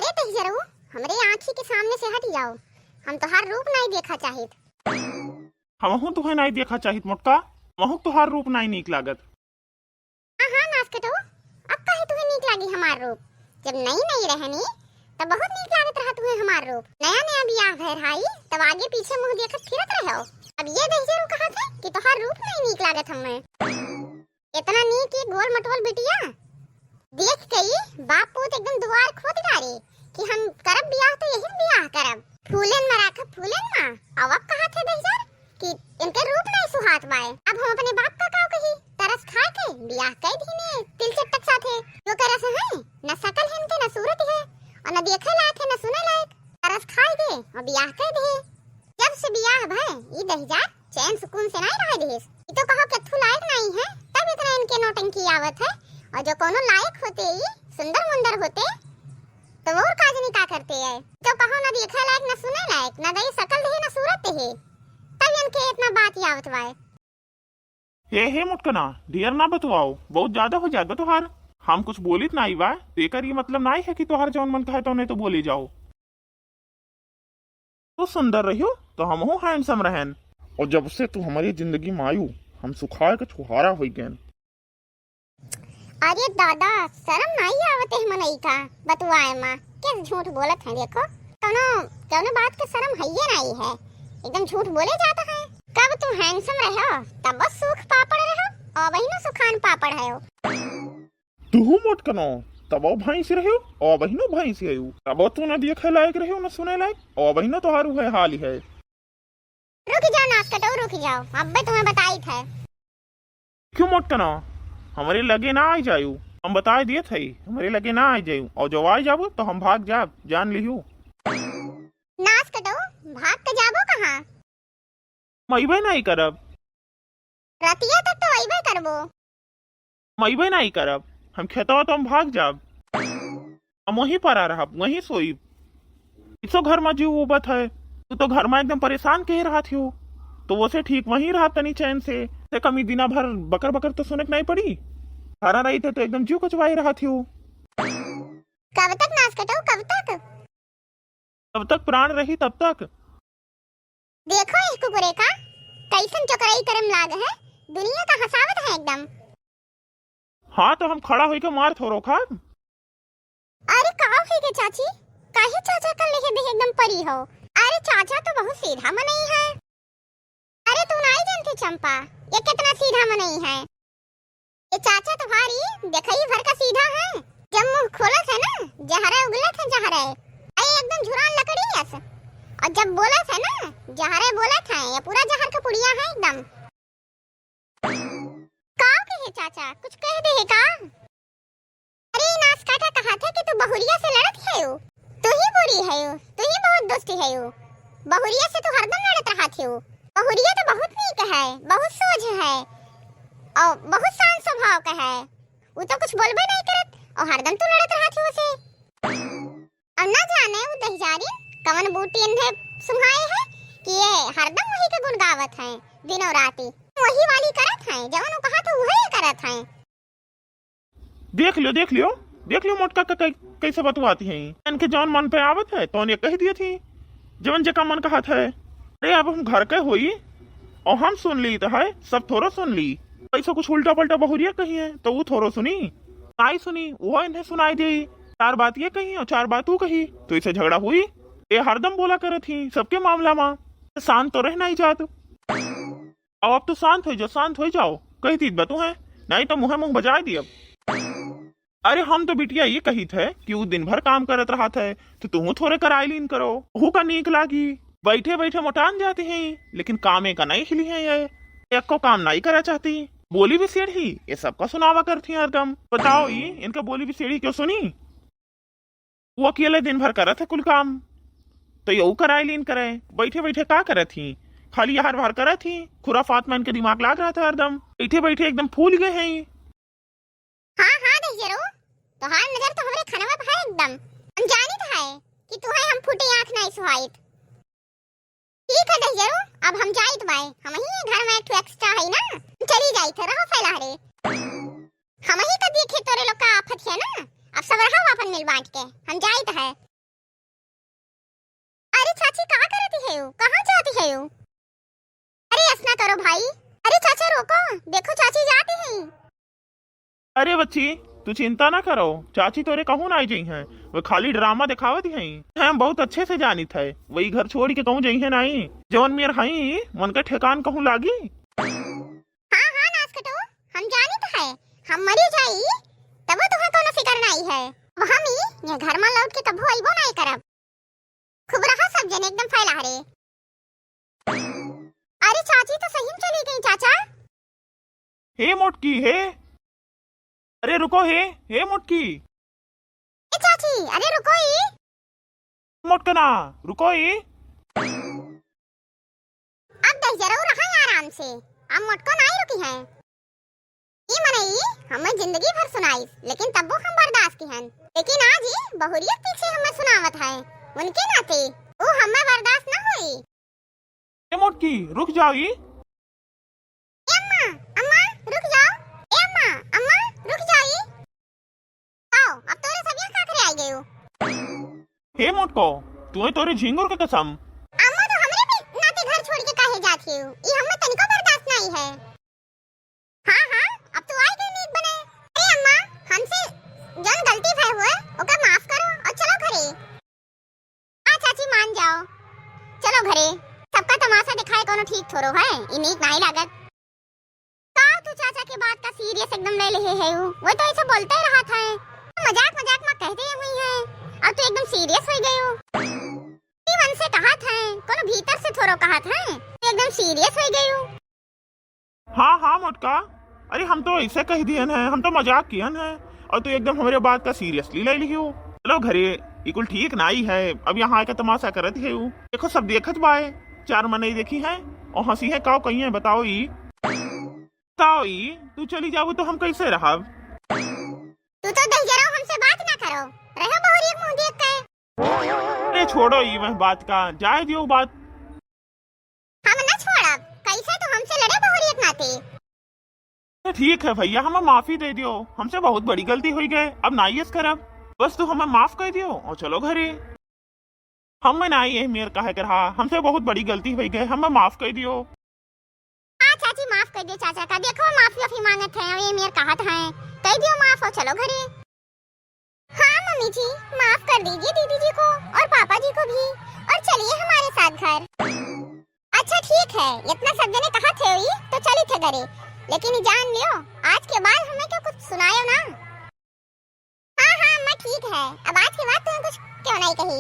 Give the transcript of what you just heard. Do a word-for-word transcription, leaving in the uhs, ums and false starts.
ए दहिजरऊ, हमरे आँखी के सामने से हट जाओ, हम तोहार रूप नाई देखा चाहित। हमहू तुहे नाई देखा चाहित मोटका, हमहू तोहार रूप नाई नीक लागत। हाँ, हाँ, नासकटऊ, अब काहे तुहे नीक लागी हमार रूप? जब नई नई रहनी, तब बहुत नीक लागत रहा तुहे हमार रूप। नया नया बियाह भय रहाई, तब आगे पीछे मुँह देखत फिरत रहो। अब ये दहिजरू कहत है कि तोहार रूप नाई नीक लागत हमें। इतना नीक ये गोल मटोल बिटिया देख के ही बाप पूत एकदम दुआर खोद डारे कि हम करब बियाह तो यही बियाह करब, फूलन में राखब फूलन में। अब अब कहत है दहिजर कि इनके रूप नहीं सुहात बाय। अब हम अपने बाप का काव कही, तरस खाए के बियाह कई दीने तिल चट्टक साथे। जो करस है, न सकल है इनके, न सूरत है, और न देखे लायक है, न सुने लायक। तरस खाए के और बियाह कई दे। जब से बियाह भय, ई दहिजार चैन सुकून से नहीं रहे देस। ई तो कहो कि अथू लायक नहीं है, तब इतना इनके नौटंकी आवत है। और जो कोनो लायक होते, ई सुंदर मुंदर होते, तो वो और काजनी का करते है? तो कहो न देखे लायक, न सुने लायक, न दई सकल दे, न सूरत दे, तब इनके इतना बात ही आवत बाय। हे, हे मोटकना, ढेर ना बतवाओ, बहुत ज्यादा हो जाएगा तोहार। हम कुछ बोलित नाई बा, तो एकर ये मतलब नाई है कि तोहार जौन मन कहे तौने तो बोले जाओ। तू सुंदर रहियो, तो हमहू handsome रहन। और जब से तू हमारी जिंदगी में आयु, हम सुखाए के छुहारा होई गएन। अरे दादा, शर्म नाई आवत है मनई का बतवाए मा, कैसे झूठ बोलत है। देखो, कौनो, कौनो बात के शर्म है ये नाई है, एकदम झूठ बोले जाता है। कब तू handsome रहो, तब सुख पापड़ रहो, और वही ना सुखान पापड़ है। तुहू मोटकनो, तबो भैंस रह्यो, अबहिनो भैंस हयू। तबो तू न देखे लायक रह्यो, न सुने लायक, अबहिनो तोहार उहे हाल है। रुक जाओ नासकटो, रुक जाओ, अब्बे तुम्हें बताइत है। क्यों मोटकनो, हमरे लगे ना आई जायू, हम बताए दियत है, हमरे लगे ना आई जायू, और जो आई जाबो तो हम भाग जाब, जान लिहू। नासकटो, भाग के जाबो कहाँ? हम अइबे नाई करब। रतिया तक तो अइबे करबो। हम अइबे नाई करब। हम खेतवा तो हम भाग जाब। हम वहीं पर आ रहब, वहीं सोइब। इसो घर में जीव उबत है। तू तो घर में एकदम परेशान के रहत हो। तो वो से ठीक वहीं रहब तनी चैन से। ते कमी दिना भर बकर बकर तो सुने के नाई पड़ी। घरा रही थे तो एकदम जीव कचवाए रहत हो। कब तक नासकटो, कब तक? जब तक प्राण रही तब तक। देखो इस कुकुरे का, कैसन चोकराई करम लाग है, दुनिया का हंसावत है एकदम। हाँ तो हम खड़ा होइके मार थोरो खाब। अरे का होइगे चाची, काहे चाचा कर लेहे देह एकदम परी हो? अरे चाचा तो बहुत सीधा मनई है। अरे तू नाई जानती चंपा, ये कितना सीधा मनई है। ये चाचा तुम्हारी देखई भर का सीधा है। जब मुंह खोलत है ना, जहरे उगलत है, जहरे। अरे एकदम झुरान लकड़ी अस। और जब बोलत है ना, जहरे बोलत है, ये पूरा जहर का पुड़िया है एकदम। का कहे चाचा, कुछ कह दे है का? अरे नास काटा कहा थे कि तू बहुरिया से लड़त है हो, तू ही बुरी है हो, तू ही बहुत दुष्ट है हो। बहुरिया से तू हरदम लड़त रहा थे हो। बहुरिया तो बहुत नीक है, बहुत सोझ है और बहुत शांत स्वभाव का है। वो तो कुछ बोलबे नहीं करत और हरदम तू लड़त रहा थे उसे। अब ना जाने वो दहिजारी कवन बूटी इन्हें सुहाए है कि ये हरदम वही के गुण गावत हैं दिनों राती। वही वाली करत हैं, जवन वो कहा था वही करत हैं। देख लियो, देख लियो, देख लियो मोटका का कै-, कैसे बतवाती हैं। इनके जौन मन पे आवत है, तौन ये कह दिए थी, जवन जेका मन कहत है। अरे अब हम घर के होई और हम सुन ली तो है, सब थोरो सुन ली। ऐसा कुछ उल्टा पलटा बहुरिया कही है तो वो थोरो सुनी, नाई सुनी, वो इन्हें सुनाई दे। चार बात ये कही और चार बात वो कही, तो इसे झगड़ा हुई। ये हरदम बोला करत ही सबके मामला मा, शांत तो रह नहीं जात। अब, अब तो शांत हो जाओ, शांत हो जाओ, कह दीत बा तू है, नहीं तो मुँहे मुँह बजाए दियब। अरे हम तो बिटिया ये कहित है कि वो दिन भर काम करत रहत है, तो तुहू थोरे कराई लीन करो, ओहू का नीक लागी। बैठे बैठे मोटान जाती हैं, लेकिन कामे का नहीं हिली है ये, एको काम नहीं करा चाहती। बोली भी सेढ़ी, ये सबका सुनावा करती हैं हरदम। बताओ ई, इनका बोली भी सेढ़ी क्यों सुनी? वो अकेले दिन भर करत है कुल काम, तो यहू कराई लीन करे। बैठे बैठे का करत ही, खाली यहर वहर करत ही, खुराफात में इनके दिमाग लाग रहा था हरदम। बैठे बैठे एकदम फूल गए हैं। हाँ, हाँ, दहिजरो, तोहार नजर तो हमरे खनवा पे है एकदम। हम जानित है कि तुहे हम फूटी आँख नाई सुहाइत। ठीक है दहिजरो, अब हम जाइत बाय, हमही ये घर में एक ठो extra है ना, हम चली जाइत है, रहो फैला रे। हमही तो देखे तोरे लोग का आफत है ना, अब सब रहो अपन मिल बांट के, हम जाइत है। चाची, का करती है यू? कहाँ जाती है यू? अरे, ऐसा ना करो भाई। अरे चाचा, रोको, देखो चाची जाती हैं। अरे बच्ची, तू चिंता ना करो, चाची तोरे कहूँ नाई जइहैं, वे खाली ड्रामा देखावत ही हैं। हम बहुत अच्छे से जानित है, वही घर छोड़ के कहूँ जइहैं नाई। जवन मेर हई, उनका ठेकान कहूँ लागी। हाँ, हाँ, नासकटो, हम जानित है, हम मरी जाई, तबो तुहैं कौनो फिकर नाई है। अब हम ई, ये घर में लौट के कभू अइबो नाई करब। खूब रहा सब जने एकदम फैला रे। अरे चाची तो सही में चली गई चाचा। हे मोटकी, हे। अरे रुको, हे, हे मोटकी। ए चाची, अरे रुको ई। मोटकना, रुको ई। अब दहिजरऊ रहा आराम से, अब मोटको नाई रुकी है। ई मनई हमें जिंदगी भर सुनाइस, लेकिन तब्बो हम बर्दाश्त किहन। लेकिन आज ई बहुरिया के पीछे हमें सुनावत है, उनके नाते ऊ हमें बर्दाश्त ना होई। ए मोटकी, रुक जाओ ई। ए अम्मा, अम्मा, रुक जाओ। ए अम्मा, अम्मा, रुक जाओ ई। आओ, अब तोरे सब यहाँ का करे आई गयो? हे मोटको, तुहे तोरे झींगुर के कसम। अम्मा तो हमरे भी नाते घर छोड़ के काहे जात हो? ई हमें तनिको बर्दाश्त नहीं है। हाँ, हाँ, अब तो आई गई नीक बने। अरे अम्मा, हमसे जौन गलती भय हुए, ओका माफ करो और चलो घरे। हाँ चाची, मान जाओ, चलो घरे। सबका तमाशा दिखाए कोनो ठीक थोरो है, ई नीक नाई लागत। का तू चाचा के बात का सीरियस एकदम ले लेहे है? वो तो ऐसे बोलते रहत है, मजाक मजाक में कहते हुई है, अब तू एकदम सीरियस हो गए हो। ई मन से कहत है, कोनो भीतर से थोरो कहत है, तू एकदम सीरियस हो गए हो। हाँ, हाँ, मोटका, अरे हम तो ऐसे कह दियन है, हम तो मजाक कियन है, और तू एकदम हमरे बात का सीरियसली ले लियो। चलो घरे, ई कुल ठीक नाई है, अब यहाँ आके तमाशा करत है ऊ। देखो सब देखत बाए, चार मनई देखी है और हंसी है, काव कही है, बताओ ई, बताओ ई, तू चली जाबू तो हम कैसे रहब? तू तो दहिजरऊ हमसे बात ना करो, रहो बहुरिया के मुंह देख के। अरे छोड़ो ई वह बात का, जाए दियो बात। हम न छोड़ब, कैसे तू हमसे लड़े बहुरिया के नाते? तो ठीक है भैया, हमें माफी दे दियो, हमसे बहुत बड़ी गलती हुई गए, अब नाई ऐस करब, बस तू हमें माफ कर दियो और चलो घरे। हमें नाई ये मेर कहे के रहा, हमसे बहुत बड़ी गलती हुई गए, हमें माफ कर दियो। हाँ चाची, माफ कर दियो चाचा का, देखो माफी वाफी मांगत है, अब ये मेर कहत है, कर दियो माफ और चलो घरे। हाँ मम्मी जी, माफ कर दीजिए दीदी जी को और पापा जी को भी, और चलिए हमारे साथ घर। अच्छा ठीक है, इतना सब जने कहत है तो चली थे घरे, लेकिन जान लियो, आज के बाद हमें क्यों कुछ सुनायो ना। हाँ हाँ अम्मा, ठीक है, अब आज के बाद तुम्हें कुछ क्यों नहीं कही।